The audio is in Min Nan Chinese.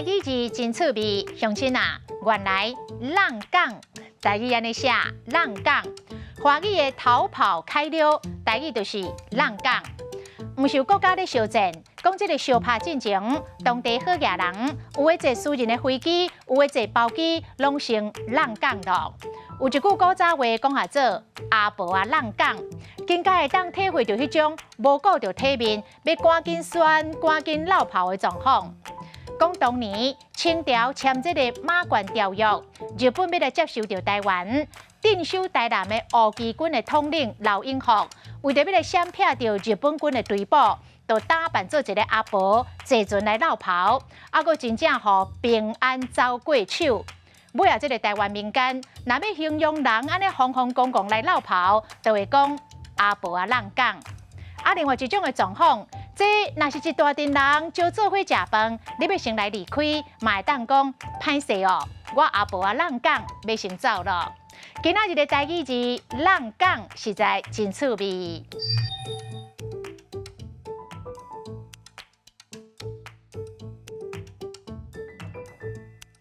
語字真趣味，鄉親啊，原來挵港，台語按呢寫挵港，華語的逃跑開溜，台語就是挵港。毋是有國家咧相戰，講這个相拍進前，當地好額人有的坐私人的飛機，有的坐包機，攏先挵港囉。有一句古早話講下做阿婆仔挵港，更加會當體會著彼種無顧著體面，欲趕緊旋、趕緊落跑的狀況。講當年清朝簽這个馬關條約，日本欲來接收著台灣，鎮守台南的戊己軍的統領劉永福，為著欲來閃避著日本軍的追捕，就打扮做一个阿婆，坐船來落跑，啊，閣真正予平安走過手。尾仔這个台灣民間，若欲形容人按呢風風光光來落跑，就會講阿婆仔挵港。啊，另外一種的狀況，這若是一大陣人招做伙食飯，你欲先來離開，嘛會當講歹勢哦，我阿婆仔挵港欲先走囉。今仔日的台語字挵港實在真趣味。